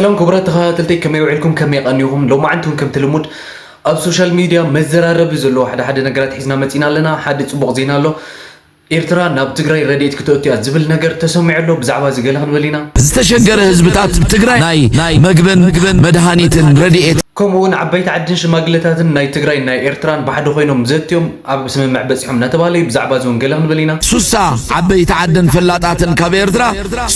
ሰላም ክቡራት ተኸታተልተይ፣ ከመይ ውዒልኩም? ከመይ ቀኒኹም? ሎማዓንቲ እውን ከምቲ ልሙድ ኣብ ሶሻል ሚድያ መዘራረቢ ዘለዎ ሓደ ሓደ ነገራት ሒዝና መፂና ኣለና። ሓደ ፅቡቕ ዜና ኣሎ። ኤርትራ ናብ ትግራይ ረድኤት ክተእቱ እያ ዝብል ነገር ተሰሚዑ ኣሎ። ብዛዕባ እዚ ገለ ክንብል ኢና። ዝተሸገረ ህዝብታት ትግራይ ናይ፣ ናይ መግብን መድሃኒትን ረድኤት። ከምኡ እውን ዓበይቲ ዓድን ሽማግለታትን ናይ ትግራይ ናይ ኤርትራን ብሓደ ኮይኖም ዘትዮም ኣብ ስምምዕ በፂሖም እናተባህለ እዩ። ብዛዕባ እዚ እውን ገለ ክንብል ኢና። ሱሳ ዓበይቲ ዓድን ፈላጣትን ካብ ኤርትራ፣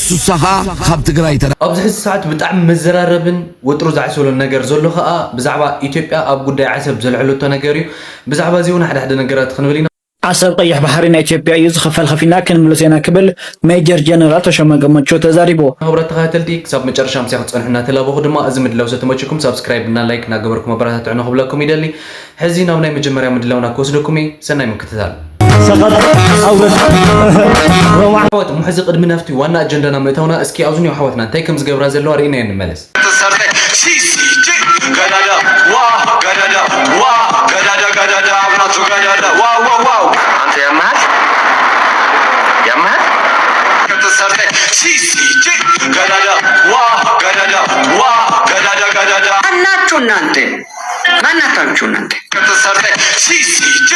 ሱሳ ኸኣ ካብ ትግራይ ተራ። ኣብዚ ሕዚ ሰዓት ብጣዕሚ መዘራረብን ወጥሩ ዘዕሰሎን ነገር ዘሎ ኸኣ ብዛዕባ ኢትዮጵያ ኣብ ጉዳይ ዓሰብ ዘልዐለቶ ነገር እዩ። ብዛዕባ እዚ እውን ሓደ ሓደ ነገራት ክንብል ኢና። ዓሰብ ቀይሕ ባሕሪ ናይ ኢትዮጵያ እዩ፣ ዝኽፈል ከፊልና ክንምልሶ ኢና ክብል ሜጀር ጀነራል ተሾመ ገመቹ ተዛሪቡ። ክቡራት ተኸታተልቲ፣ ክሳብ መጨረሻ ምሳይ ክትጸንሑ እናተላበኹ ድማ፣ እዚ ምድላው ዝተመቸኩም ሳብስክራይብ እና ላይክ እናገበርኩም ኣበረታትዑና ክብለኩም ይደሊ። ሕዚ ናብ ናይ መጀመርያ ምድላውና ክወስደኩም እየ። ሰናይ ምክትታል። ሰቐጥ ኣውረድ። ኣሕዋት፣ እሞ ሕዚ ቅድሚ ናብቲ ዋና ኣጀንዳና ምእታውና፣ እስኪ ኣብዚ እኒኦ ኣሕዋትና እንታይ ከም ዝገብራ ዘለዋ ርኢናዮ ንመለስ። ተሰርተ ሲሲጂ ገዳዳ ዋ ገዳዳ ዋ ገዳዳ ገዳዳ ኣብናቱ ገዳዳ ዋው ዋው ዋው። አንተ ያመሃል ያመሃል። ከተሰርተ ሲሲጂ ገዳዳ ዋ ገዳዳ ዋ ገዳዳ ገዳዳ። ማናችሁ እናንተ? ማናታችሁ እናንተ? ከተሰርተ ሲሲጂ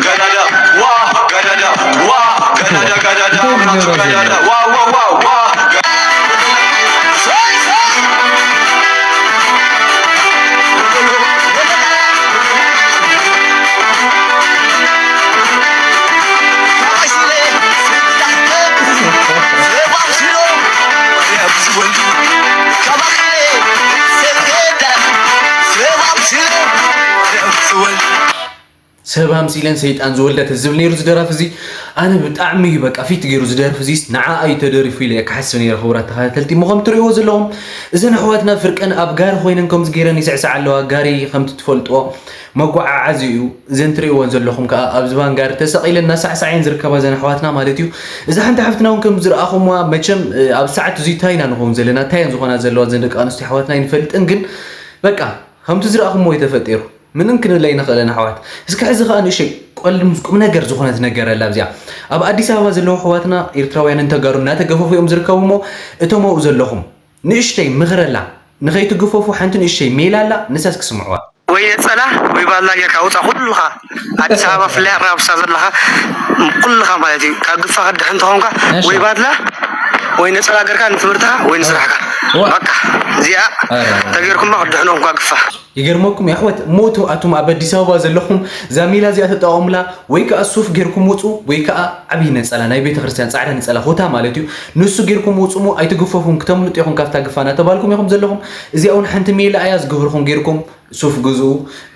ገዳዳ ዋ ገዳዳ ዋ ገዳዳ ገዳዳ አብናችሁ ገዳዳ ዋ ዋ ዋ ዋ። ሰብ ኣምሲለን ሰይጣን ዝወልደት ዝብል ነይሩ እዚ ደራፊ እዚ። ኣነ ብጣዕሚ እዩ በቃ ፊት ገይሩ እዚ ደርፊ እዚስ ንዓኣ እዩ ተደሪፉ ኢለ እየ ክሓስብ ነይረ። ክቡራት ተኸታተልቲ፣ እሞ ከም ትርእይዎ ዘለኹም እዘን ኣሕዋትና ፍርቀን ኣብ ጋሪ ኮይነን ከምዚ ገይረን ይስዕስዓ ኣለዋ። ጋሪ ከምቲ ትፈልጥዎ መጓዓዓዚ እዩ። እዘን ትርእይወን ዘለኹም ከዓ ኣብ ዝባን ጋሪ ተሰቒለን እናሳዕሳዓ እየን ዝርከባ እዘን ኣሕዋትና ማለት እዩ። እዛ ሓንቲ ሓፍትና እውን ከም ዝረኣኹምዋ መቸም፣ እ፣ ኣብ ሰዓት እዙይ እንታይ ኢና ንኸውን ዘለና? እንታይ እየን ዝኾና ዘለዋ እዘን ደቂ ኣንስትዮ ኣሕዋትና ኣይንፈልጥን፣ ግን በቃ ከምቲ ዝረኣኹምዎ እዩ ተፈጢሩ። ምንም ክንብል ኣይንኽእልን ኣሕዋት። እስኪ ሕዚ ኸኣ ንእሽተይ ቆልም ቁም ነገር ዝኾነት ነገር ኣላ ኣብዚኣ። ኣብ ኣዲስ ኣበባ ዘለዉ ኣሕዋትና ኤርትራውያንን ተጋሩ እናተገፈፉ እዮም ዝርከቡ እሞ እቶም ኣብኡ ዘለኹም ንእሽተይ ምኽሪ ኣላ። ንኸይትግፈፉ ሓንቲ ንእሽተይ ሜላ ኣላ፣ ንሳ እስኪ ስምዕዋ። ወይ ነጸላ ወይ ባላ ጌርካ ውጻ ኩልኻ። ኣዲስ ኣበባ ፍላይ ኣራብሳ ዘለኻ ኩልኻ ማለት እዩ። ካብ ግፋ ክድሕን ተኾንካ እሺ። ወይ ባድላ ወይ ነጸላ ጌርካ ንትምህርትኻ ወይ ንስራሕካ። ዋ። በቃ እዚኣ ኧረ። ተጌርኩማ ክድሕኖ እንኳ ግፋ። ይገርመኩም የሕዋት፣ ሞቱ ኣቱም ኣብ ኣዲስ ኣበባ ዘለኹም እዛ ሜላ እዚኣ ተጠቐሙላ፣ ወይ ከኣ ሱፍ ጌርኩም ውጹ፣ ወይ ከኣ ዓብዪ ነጸላ ናይ ቤተ ክርስቲያን ጻዕዳ ነጸላ ኹታ ማለት እዩ፣ ንሱ ጌርኩም ውጹ እሞ ኣይትግፈፉን፣ ክተምልጡ ኢኹም ካብታ ግፋ እናተባልኩም ኢኹም ዘለኹም። እዚኣ እውን ሓንቲ ሜላ እያ፣ ዝግብርኹም ጌርኩም ሱፍ ግዝኡ፣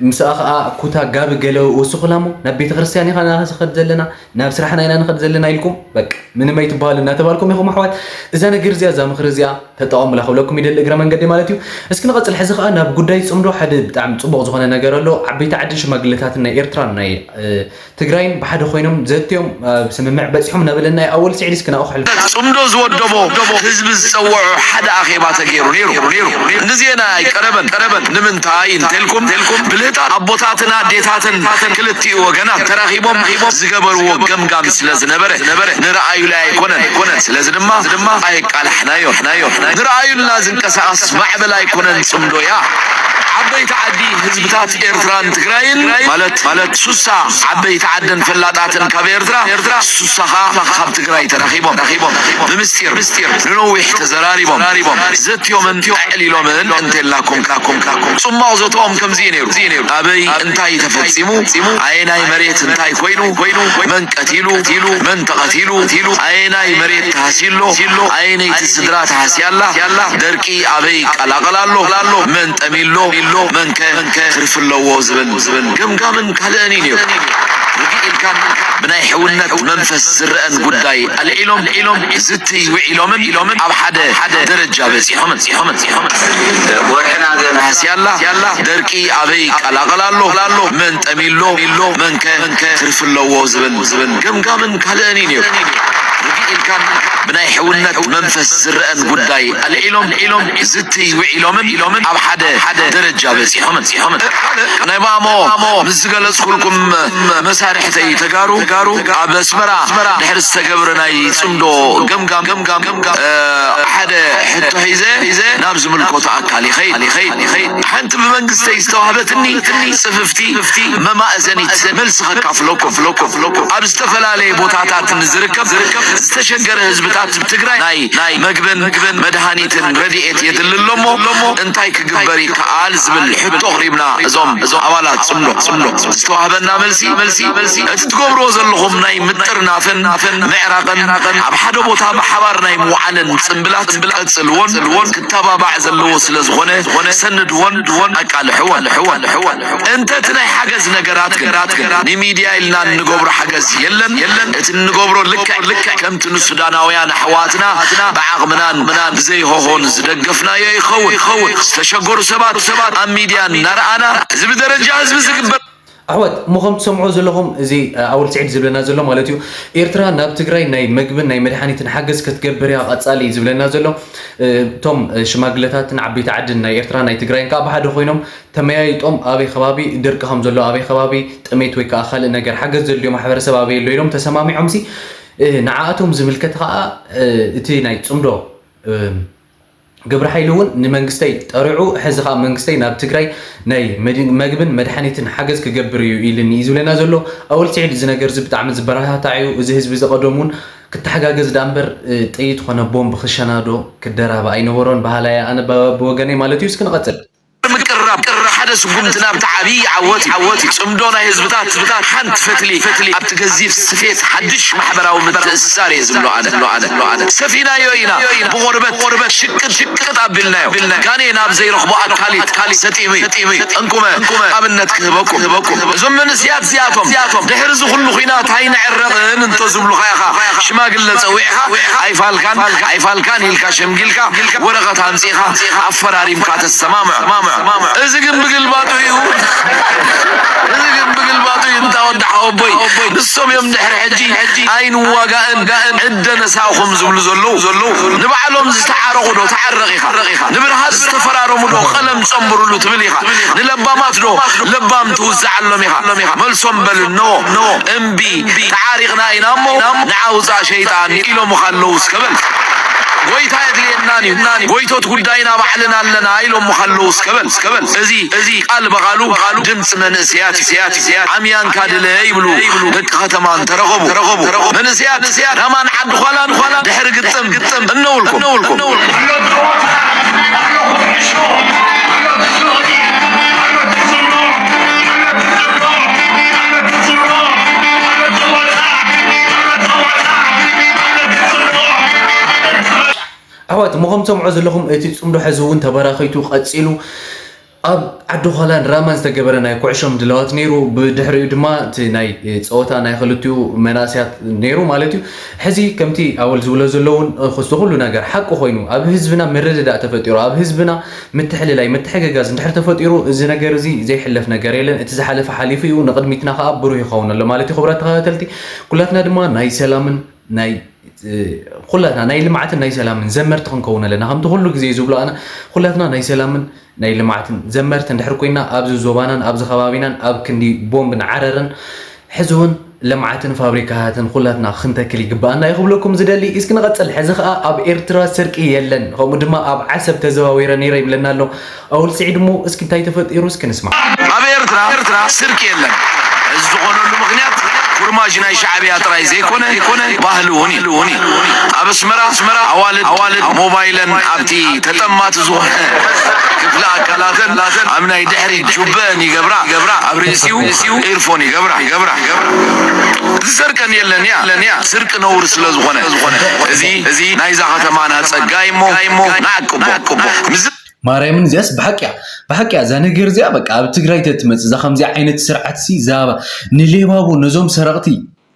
ምስኣ ከኣ ኩታ ጋቢ ገለ ወስኹላ እሞ ናብ ቤተ ክርስቲያን ኢኻ ኢና ንኸድ ዘለና፣ ናብ ስራሕና ኢና ንኸድ ዘለና ኢልኩም በቃ ምንም ኣይትበሃሉ እናተባልኩም ኢኹም ኣሕዋት። እዛ ነገር እዚኣ፣ እዛ ምኽሪ እዚኣ ተጠቐሙላ ክብለኩም ይደሊ እግረ መንገዲ ማለት እዩ። እስኪ ንቐጽል። ሕዚ ኸኣ ናብ ጉዳይ ጽምዶ ሓደ ብጣዕሚ ጽቡቕ ዝኾነ ነገር ኣሎ። ዓበይቲ ዓድን ሽማግለታትን ናይ ኤርትራን ናይ፣ እ፣ ትግራይን ብሓደ ኮይኖም ዘትዮም፣ እ፣ ስምምዕ በጺሖም እናበለና እዩ። ኣወል ስዒድ እስኪ ናብኡ ክሕልፍ። ጽምዶ ዝወደቦ ህዝቢ ዝጸውዖ ሓደ ኣኼባ ተገይሩ ነይሩ፣ ነይሩ። እንዲ ዜና ኣይቀረበን፣ ቀረበን። ንምንታይ እንተልኩም፣ ብልህታት ኣቦታትን ኣዴታትን ክልቲኡ ወገናት ተራኺቦም ዝገበርዎ ገምጋም ስለ ዝነበረ፣ ንረኣዩላይ ኣይኮነን፣ ኣይኮነን። ስለዚ ድማ፣ ድማ ኣይቃላሕናዮን፣ ናዮን። ንረኣዩልና ዝንቀሳቐስ ማዕበል ኣይኮነን ጽምዶያ። ዓበይቲ ዓዲ ህዝብታት ኤርትራን ትግራይን ማለት፣ ማለት ሱሳ ዓበይቲ ዓድን ፈላጣትን ካብ ኤርትራ፣ ኤርትራ ሱሳኻ ካብ ትግራይ ተራኺቦም፣ ተራኺቦም። ብምስጢር፣ ምስጢር ንነዊሕ ተዘራሪቦም፣ ዘትዮምን ኣዕሊሎምን እንተላኩም፣ ላኩም፣ ላኩም። ጽማቕ ዘትኦም ከምዚ እዩ ነይሩ፣ እዚ እዩ ነይሩ። ኣበይ እንታይ ተፈጺሙ፣ ኣየናይ መሬት እንታይ ኮይኑ፣ ኮይኑ፣ መን ቀቲሉ፣ መን ተቐቲሉ፣ ኣየናይ መሬት ተሃስዩ ኣሎ፣ ኣየነይቲ ስድራ ተሃስያ ኣላ፣ ደርቂ ኣበይ ይቀላቐል ኣሎ፣ መን ጠምዩ ኣሎ፣ መንከ ትርፊ ኣለዎ ዝብል፣ ዝብል ገምጋምን ካልእን እዩ ነይሩ። ርግእ ኢልካን ብናይ ሕውነት መንፈስ ዝረአን ጉዳይ ኣልዒሎም፣ ኣልዒሎም ዝትይ ውዒሎምን፣ ኢሎምን ኣብ ሓደ፣ ሓደ ደረጃ በጺሖምን፣ ጺሖምን፣ ጺሖምን። ወርሕና ዘና። ሃስያ ኣላ፣ ደርቂ ኣበይ ይቀላቐል ኣሎ፣ መን ጠምዩ ኣሎ፣ መንከ ትርፊ ኣለዎ ዝብል፣ ዝብል ገምጋምን ካልእን እዩ ነይሩ። ርግእ ኢልካን ብናይ ሕውነት መንፈስ ዝረአን ጉዳይ ኣልዒሎም ኢሎም ዝትይ ውዒሎምን ኢሎምን ኣብ ሓደ ደረጃ በፂሖምን ናይ ማሞ ምስ ዝገለፅኩልኩም መሳርሕተይ ተጋሩ ኣብ ኣስመራ ድሕሪ ዝተገብረ ናይ ፅምዶ ገምጋም ገምጋም ገምጋም ሓደ ሕቶ ሒዘ ናብ ዝምልከቶ ኣካል ይኸይድ ሓንቲ ብመንግስተይ ዝተዋህበትኒ ጽፍፍቲ መማእዘኒት መልሲ ከካፍለኩም ኣብ ዝተፈላለየ ቦታታት ንዝርከብ ዝተሸገረ ህዝብታት ትግራይ ናይ መግብን መድሃኒትን ረድኤት የድሊ ኣሎ እሞ እንታይ ክግበር ይከኣል ዝብል ሕቶ ኣቕሪብና እዞም ኣባላት ጽምዶ ዝተዋህበና መልሲ እቲ ትገብርዎ ዘለኹም ናይ ምጥርናፍን ምዕራቕን ኣብ ሓደ ቦታ ብሓባር ናይ ምውዓልን ጽምብላት ቀጽልዎን ክተባባዕ ዘለዎ ስለ ዝኾነ ሰንድዎን ኣቃልሕዎን እንተ እቲ ናይ ሓገዝ ነገራት ግን ንሚድያ ኢልና እንገብሮ ሓገዝ የለን የለን እቲ እንገብሮ ልክዕ ልክዕ ከምቲ ንሱዳናውያን ኣሕዋትና ብዓቕምናን ብዘይሆሆን ዝደገፍናዮ ይኸውን ዝተሸገሩ ሰባት ሰባት ኣብ ሚድያ እናረኣና እዚ ብደረጃ ህዝቢ ዝግበር ኣሕዋት እሞ ከም ትሰምዑ ዘለኹም እዚ ኣወል ስዒድ ዝብለና ዘሎ ማለት እዩ ኤርትራ ናብ ትግራይ ናይ መግብን ናይ መድሓኒትን ሓገዝ ክትገብር እያ ቀፃሊ እዩ ዝብለና ዘሎ እቶም ሽማግለታትን ዓበይቲ ዓድን ናይ ኤርትራ ናይ ትግራይን ከዓ ብሓደ ኮይኖም ተመያይጦም ኣበይ ከባቢ ድርቂ ከም ዘሎ ኣበይ ከባቢ ጥሜት ወይ ከዓ ካልእ ነገር ሓገዝ ዘድልዮ ማሕበረሰብ ኣበይ ኣሎ ኢሎም ተሰማሚዖም ሲ ንዓኣቶም ዝምልከት ከዓ እቲ ናይ ፅምዶ ግብረ ሓይሊ እውን ንመንግስተይ ጠሪዑ ሕዚ ከዓ መንግስተይ ናብ ትግራይ ናይ መግብን መድሓኒትን ሓገዝ ክገብር እዩ ኢልኒ እዩ ዝብለና ዘሎ ኣወል ስዒድ እዚ ነገር እዚ ብጣዕሚ ዝበረታታዕ እዩ እዚ ህዝቢ እዚ ቀደም እውን ክተሓጋገዝ ዳ እምበር ጥይት ኮነ ቦምብ ክሸናዶ ክደራበ ኣይነበሮን በሃላይ ኣነ ብወገነይ ማለት እዩ እስኪ ንቐፅል ምቅርራብ ሓደ ስጉምቲ ናብቲ ዓብዪ ዓወት ዓወት እዩ። ጽምዶ ናይ ህዝብታት ህዝብታት ሓንቲ ፈትሊ ፈትሊ ኣብቲ ገዚፍ ስፌት ሓድሽ ማሕበራዊ ምትእስሳር እየ ዝብሎ ኣነ ብሎ ኣነ ብሎ ኣነ ሰፊናዮ ኢና ብቆርበት ቆርበት ሽቅጥ ሽቅጥ ኣቢልናዮ ጋኔ ናብ ዘይረኽቦ ኣካሊት ካሊት ሰጢሙ እዩ። እንኩመ ኣብነት ክህበኩም እዞም መንእስያት እዚኣቶም ድሕሪ እዚ ኩሉ ኹናት ኣይንዕረቕን እንተዝብሉኻ ኢኻ ሽማግለ ጸዊዕኻ ኣይፋልካን ኣይፋልካን ኢልካ ሸምጊልካ ወረቐት ኣምጺእኻ ኣፈራሪምካ ተሰማምዖ። እዚ ግን ብግልባጡ እዩ። እዚ ግን ብግልባጡ እዩ። እንታ ወዲ ሓወቦይ ንሶም እዮም ድሕሪ ሕጂ ኣይንዋጋእን ዕደ ነሳኹም ዝብሉ ዘለዉ ንባዕሎም ዝተዓረቑ ዶ ተዓረቕ ኢኻ ንብርሃት ዝተፈራረሙ ዶ ቀለም ጸንብሩሉ ትብል ኢኻ ንለባማት ዶ ለባም ትውዝዓሎም ኢኻ መልሶም በል እነሆ እምቢ ተዓሪቕና ኢና እሞ ንዓ ውፃእ ሸይጣን ኢሎምኻ ኣለዉ እስከ በል ጎይታ የድልየናን እዩ ጎይቶት ጉዳይና ባዕልና ኣለና ኢሎምኻ ኣለዉ እስከ በል እስከ በል እዚ እዚ ቃል በቓሉ ድምፂ መንእስያት እዩ ዓምያንካ ድለ ይብሉ ደቂ ከተማ እንተረኸቡ መንእስያት ራማን ዓዲ ዃላን ድሕሪ ግጥም እነውልኩም ኣሕዋት እሞ ከም ትሰምዖ ዘለኹም እቲ ፅምዶ ሕዚ እውን ተበራኺቱ ቀፂሉ ኣብ ዓዲ ዃላን ራማን ዝተገበረ ናይ ኩዕሾ ምድላዋት ነይሩ ብድሕሪኡ ድማ እቲ ናይ ፀወታ ናይ ክልቲኡ መናእሰያት ነይሩ ማለት እዩ ሕዚ ከምቲ ኣወል ዝብሎ ዘለውን ክስቲ ኩሉ ነገር ሓቂ ኮይኑ ኣብ ህዝብና ምርድዳእ ተፈጢሩ ኣብ ህዝብና ምትሕልላይ ምትሕግጋዝ እንድሕር ተፈጢሩ እዚ ነገር እዚ ዘይሕለፍ ነገር የለን እቲ ዝሓለፈ ሓሊፉ እዩ ንቕድሚትና ከዓ ብሩህ ይኸውን ኣሎ ማለት እዩ ክብራት ተኸታተልቲ ኩላትና ድማ ናይ ሰላምን ናይ ኩላትና ናይ ልምዓትን ናይ ሰላምን ዘመርቲ ክንከውን ኣለና ከምቲ ኩሉ ግዜ ዝብሎ ኣነ ኩላትና ናይ ሰላምን ናይ ልምዓትን ዘመርቲ እንድሕር ኮይና ኣብዚ ዞባናን ኣብዚ ከባቢናን ኣብ ክንዲ ቦምብን ዓረርን ሕዚ እውን ልምዓትን ፋብሪካታትን ኩላትና ክንተክል ይግባኣና እዩ ክብለኩም ዝደሊ እስኪ ንቐፅል ሕዚ ከዓ ኣብ ኤርትራ ስርቂ የለን ከምኡ ድማ ኣብ ዓሰብ ተዘዋዊረ ነይረ ይብለና ኣሎ ኣውል ስዒድ እሞ እስኪ እንታይ ተፈጢሩ እስኪ ንስማ ኣብ ኤርትራ ኤርትራ ስርቂ የለን እዚ ዝኾነሉ ምክንያት ኩርማጅ ናይ ሻዕብያ ጥራይ ዘይኮነ ኮነ ባህሊ እውን እዩ እውን እዩ ኣብ ኣስመራ ኣስመራ ኣዋልድ ኣዋልድ ሞባይለን ኣብቲ ተጠማቲ ዝኾነ ክፍለ ኣካላተን ኣብ ናይ ድሕሪ ጁበን ይገብራ ይገብራ ኣብ ርእሲኡ ኢርፎን ይገብራ ይገብራ ይገብራ ዝሰርቀን የለን እያ ለንያ ስርቂ ነውር ስለ ዝኾነ እዚ እዚ ናይዛ ከተማና ጸጋ እሞ ንዓቅቦ ንዓቅቦ ምስ ማርያምን እዚኣስ ብሓቂ እያ ብሓቂ እያ እዛ ነገር እዚኣ በቃ ኣብ ትግራይ ተትመፅ እዛ ከምዚኣ ዓይነት ስርዓት ሲ እዛ ንሌባቡ ነዞም ሰረቕቲ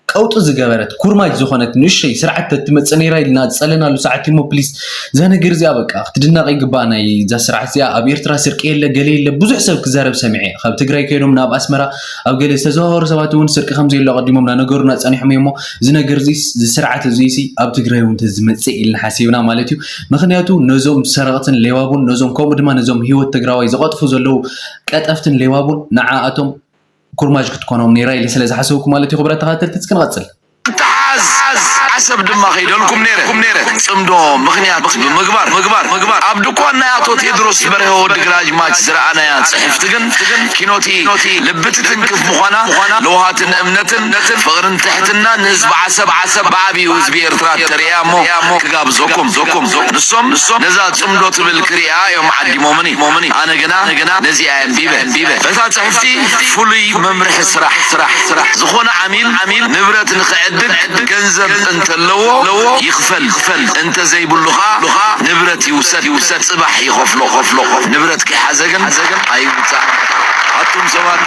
ቀውጢ ዝገበረት፣ ኩርማጅ ዝኾነት ንእሽተይ ስርዓት ተትመጽእ ነይራ ኢልና ዝጸለናሉ ሰዓት እሞ፣ ፕሊስ፣ እዛ ነገር እዚኣ በቃ ክትድነቕ ይግባእ። ናይ እዛ ስርዓት እዚኣ ኣብ ኤርትራ ስርቂ የለ፣ ገለ የለ፣ ብዙሕ ሰብ ክዛረብ ሰሚዐ። ካብ ትግራይ ከይዶም ናብ ኣስመራ ኣብ ገለ ዝተዘዋወሩ ሰባት እውን ስርቂ ከም ዘየሎ ኣቐዲሞም እናነገሩና ጸኒሖም እዮም። እሞ እዚ ነገር እዚ፣ እዚ ስርዓት እዚ ሲ ኣብ ትግራይ እውን ተዝመጽእ ኢልና ሓሲብና ማለት እዩ። ምኽንያቱ ነዞም ሰረቕትን ሌዋቡን፣ ነዞም፣ ከምኡ ድማ ነዞም ህይወት ትግራዋይ ዝቐጥፉ ዘለዉ ቀጠፍትን ሌዋቡን፣ ንዓኣቶም ኩርማጅ ክትኮኖም ነይራ ኢለ ስለ ዝሓሰብኩ ማለት እዩ። ክቡራት ተኸታተልቲ፣ እስኪ ንቐጽል። ተሓዝ ዓሰብ ድማ ከይደልኩም ነይረ። ጽምዶ ምኽንያት ብምግባር፣ ምግባር፣ ምግባር፣ ኣብ ድኳን ናይ ኣቶ ቴድሮስ በርሀ ወዲ ግራጅ ማች ዝረኣናያ ጽሕፍቲ ግን፣ ኪኖቲ ልቢ ትትንክፍ ምዃና፣ ለውሃትን እምነትን ፍቕርን ትሕትና ንህዝቢ ዓሰብ፣ ዓሰብ ብዓብዩ ህዝቢ ኤርትራ ተርእያ እሞ ክጋብዘኩም። ንሶም፣ ንሶም ነዛ ጽምዶ ትብል ክርእያ እዮም ዓዲሞምኒ። ኣነ ግና፣ ግና ነዚኣ ኣንቢበ። በታ ጽሕፍቲ ፍሉይ መምርሒ ስራሕ፣ ስራሕ፣ ስራሕ ዝኾነ ዓሚል፣ ዓሚል ንብረት ንኽዕድግ ገንዘብ እንተለዎ ይኽፈል፣ ይኽፈል፣ እንተዘይብሉ ኸኣ ንብረት ይውሰድ፣ ይውሰድ፣ ጽባሕ ይኸፍሎ፣ ኸፍሎ። ንብረት ከይሓዘ ግን ኣይውጻእ። ኣቱም ሰባት፣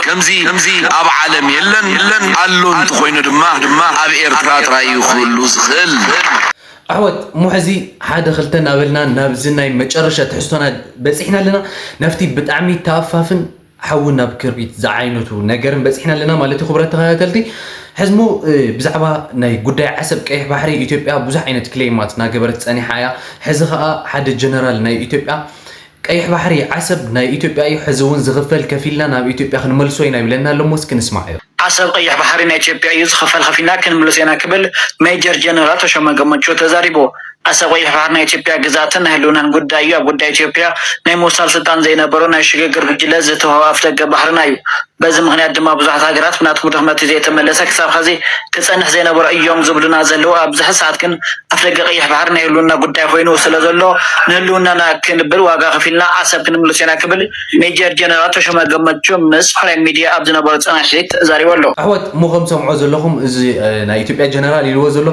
ከምዚ፣ ከምዚ ኣብ ዓለም የለን፣ የለን፣ ኣሎ እንተኾይኑ ድማ፣ ድማ ኣብ ኤርትራ ጥራይ እዩ ክህሉ ዝኽእል። ኣሕወት፣ እሞ ሕዚ ሓደ ክልተ እናበልና ናብዚ ናይ መጨረሻ ትሕዝቶና በጺሕና ኣለና። ናብቲ ብጣዕሚ ተኣፋፍን ሓዊ ናብ ክርቢት ዝዓይነቱ ነገርን በጺሕና ኣለና ማለት እዩ። ክቡራት ተኸታተልቲ፣ ሕዝሞ፣ እ፣ ብዛዕባ ናይ ጉዳይ ዓሰብ ቀይሕ ባሕሪ ኢትዮጵያ ብዙሕ ዓይነት ክሌማት እናገበረት ጸኒሓ እያ። ሕዚ ኸኣ ሓደ ጀነራል ናይ ኢትዮጵያ፣ ቀይሕ ባሕሪ ዓሰብ ናይ ኢትዮጵያ እዩ፣ ሕዚ እውን ዝኽፈል ከፊልና ናብ ኢትዮጵያ ክንመልሶ ኢና ይብለና ኣሎ። እሞ እስኪ ንስማዕ እዩ። ዓሰብ ቀይሕ ባሕሪ ናይ ኢትዮጵያ እዩ፣ ዝኽፈል ከፊልና ክንምልሶ ኢና ክብል ሜጀር ጀነራል ተሾመ ገመቹ ተዛሪቡ። ዓሰብ ቀይሕ ባሕሪ ናይ ኢትዮጵያ ግዝኣትን ናይ ህልውናን ጉዳይ እዩ። ኣብ ጉዳይ ኢትዮጵያ ናይ ምውሳል ስልጣን ዘይነበሮ ናይ ሽግግር ጉጅለ ዝተዋህቦ ኣፍደገ ባሕርና እዩ። በዚ ምኽንያት ድማ ብዙሓት ሃገራት ብናትኩም ድኽመት ዘይተመለሰ ክሳብ ሐዚ ክጸንሕ ዘይነበሮ እዮም ዝብሉና ዘለዉ። ኣብዚ ሕዚ ሰዓት ግን ኣፍደገ ቀይሕ ባሕሪ ናይ ህልውና ጉዳይ ኮይኑ ስለ ዘሎ ንህልውናና ክንብል ዋጋ ከፊልና ዓሰብ ክንምልሶ ኢና ክብል ሜጀር ጀነራል ተሾመ ገመቹ ምስ ፕራይም ሚድያ ኣብ ዝነበሮ ጻንሒት ተዛሪቡ ኣሎ። ኣሕዋት፣ እሞ ከም ሰምዖ ዘለኹም እዚ፣ እ፣ ናይ ኢትዮጵያ ጀነራል ኢልዎ ዘሎ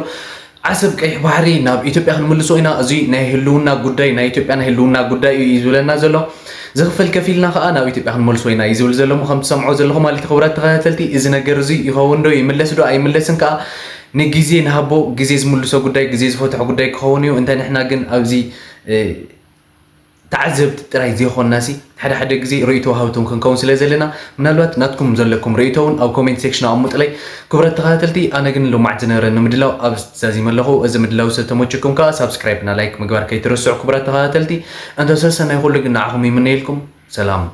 ዓሰብ ቀይሕ ባሕሪ ናብ ኢትዮጵያ ክንምልሶ ኢና፣ እዚ ናይ ህልውና ጉዳይ፣ ናይ ኢትዮጵያ ናይ ህልውና ጉዳይ እዩ ዝብለና ዘሎ። ዝኽፈል ከፊልና ከኣ ናብ ኢትዮጵያ ክንመልሶ ኢና እዩ ዝብል ዘሎ። እሞ ከም ትሰምዖ ዘለኹም ማለት እዩ፣ ክቡራት ተኸታተልቲ፣ እዚ ነገር እዚ ይኸውን ዶ፣ ይምለስ ዶ ኣይምለስን ከኣ ንግዜ ንሃቦ። ግዜ ዝምልሶ ጉዳይ፣ ግዜ ዝፈትሖ ጉዳይ ክኸውን እዩ። እንተ ንሕና ግን ኣብዚ፣ እ፣ ተዓዘብቲ ጥራይ ዘይኮንናሲ፣ ሓደ ሓደ ግዜ ርእይቶ ወሃብቲ እውን ክንከውን ስለ ዘለና፣ ምናልባት ናትኩም ዘለኩም ርእይቶ እውን ኣብ ኮሜንት ሴክሽን ኣቐምጡለይ። ክቡራት ተኸታተልቲ፣ ኣነ ግን ሎማዕቲ ዝነበረኒ ምድላው ኣብዚ ዛዚመ ኣለኹ። እዚ ምድላው ዝተመቸኩም ከኣ ሳብስክራይብ እና ላይክ ምግባር ከይትረስዑ። ክቡራት ተኸታተልቲ፣ እንተ ሰሰናይ ኩሉ ግን ንዓኹም ይምነየልኩም። ሰላም።